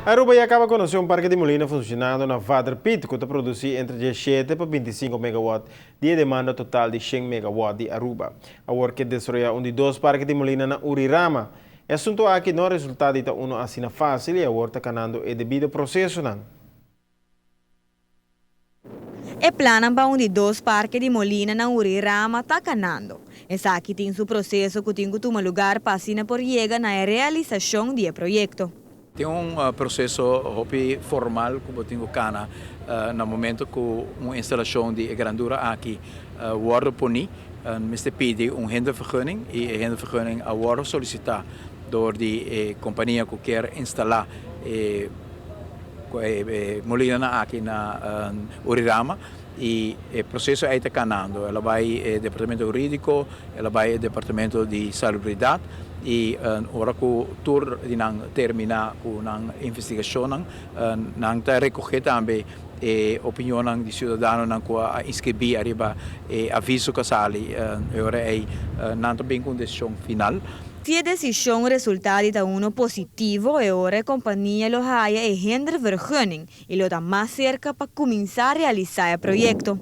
Aruba ya caba a conoce un parke di molina funcionando na Vader Piet, cu ta produci entre 17 pa 25 megawatt di demanda total di 100 megawatt di Aruba. Awor kier desaroya un di dos parke di molina na Urirama. E asunto aki no a resulta di ta uno asina facil y awor ta canando e debido procesonan. E plan pa un di dos parke di molina na Urirama ta canando. Esaki tin su proceso cu tin cu tuma lugar pa asina por yega na realisacion di e proyecto. Tin un proceso hopi formal cu tin cana na momento cu un instalacion di grandura aki wordo poni, mester pidi un hindervergunning y e hindervergunning a wordo solicita door di e compania cu kier instala e molina aki na Urirama y e proceso ey ta canando. El a bay e departamento huridico, el a bay e departamento di salubridad y ora cu tur di nan termina cu nan investigacion, nan ta recoge tambe e opinion di ciudadanonan cu a inscribi ariba e aviso cu a sali y ora ey nan ta bin cu un decision final. Si e decision resulta di uno positivo, e ora e compania lo haya e hindervergunning y lo ta mas cerca pa cuminsa realisa e proyecto.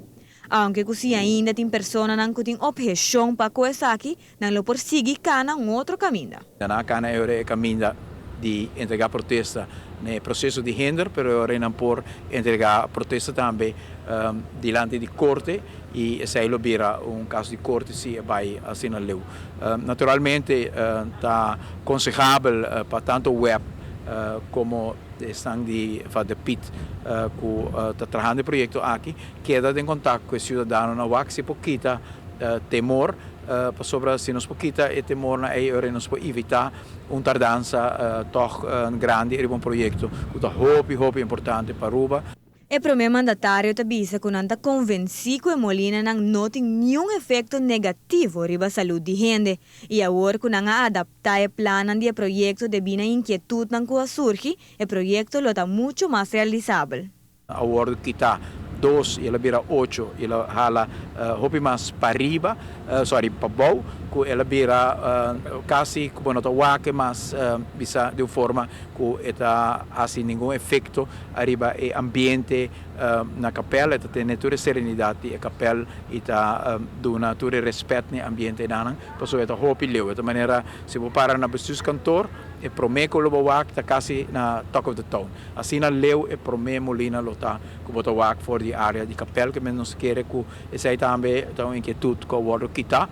Aunke cu si ainda tin personanan cu tin obhecion pa cu esaki, nan lo por sigui cana un otro caminda. Nan cana e caminda di entrega protesta den proceso di hinder, pero nan por entrega protesta tambe dilanti di corte y esey lo bira un caso di corte si bay asina leu. Naturalmente ta aconsehabel pa tanto WEB como esnan di Vader Piet cu ta trahando e proyecto aki, keda den contacto cu e ciudadanonan, wak si por kita temor, pasobra si nos por kita e temornan ey, nos por evita un tardansa toch grandi riba un proyecto cu ta hopi hopi importante pa Aruba. E prome mandatario ta bisa cu nan ta convenci cu e molinanan no tin ningun efecto negativo riba salud di hende. Y awor cu nan a adapta e plan di proyecto debi na inkietudnan cu a surgi, e proyecto lo ta mucho mas realisabel. Awor kita 2 y el a bira 8 y el a hala hopi mas pariba, sorry, pabou, cu el a bira casi cu no ta wak mas bisa di un forma cu e ta haci ningun efecto ariba e ambiente na kapel, ta tene tur serenidad di kapel y ta duna tur respet na ambiente nan, paso ta hopi leu, di manera si bo para na bestuurskantoor, e prome cu lo bo wak ta casi na Talk of the Town. Asina leu e prome molina lo ta cu bo ta wak for di area di kapel, cu nos kier cu esey tambe ta un inquietud cu wordo kita.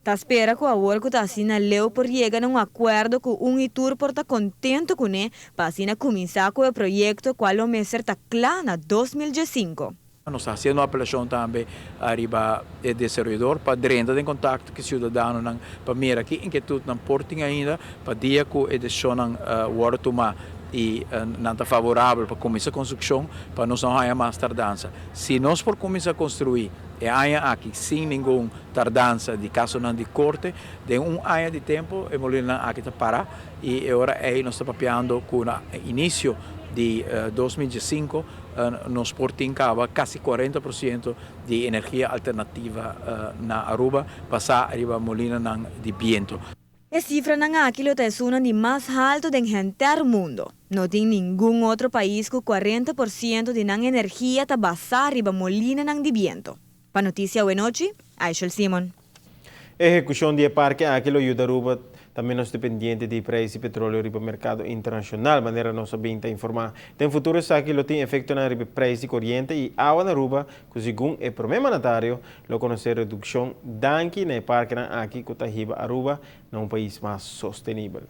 Ta spera cu awor cu ta asina leu por yega na un acuerdo cu un y tur por ta contento cune, pa asina cuminsa cu e proyecto cual lo mester ta cla na 2015. Nos ta haciendo apelacion tambe ariba e desaroyador pa drenta den contacto cu e ciudadanonan pa mira ki inkietudnan por tin ainda pa dia cu e decision wordo tuma y nan ta favorabel pa cuminsa construccion, pa nos no haya mas tardansa. Si nos por cuminsa construi e aña aki sin ningun tardansa di casonan di corte, den un aña di tempo e molina aki ta para y ora ey nos ta papiando cu na inicio di 2015 nos por tin caba casi 40% di energia alternativa na Aruba, basa riba molinanan di biento. E cifranan aki lo ta un di mas halto den henter mundo. No tin ningun otro pais cu 40% di nan energia ta basa riba molinanan di biento. Pa Noticia Awenochi, Aishel Simon. Ehecucion di e parke aki lo yuda Aruba ta menos dependiente di prijs di petroleo riba mercado internacional, manera nos a bin ta informa. Den futuro esaki lo tin efecto na riba prijs di coriente y awa na Aruba, cu segun e prome mandatario lo conoce reduccion danki na e parkenan aki cu ta hiba Aruba na un pais mas sostenibel.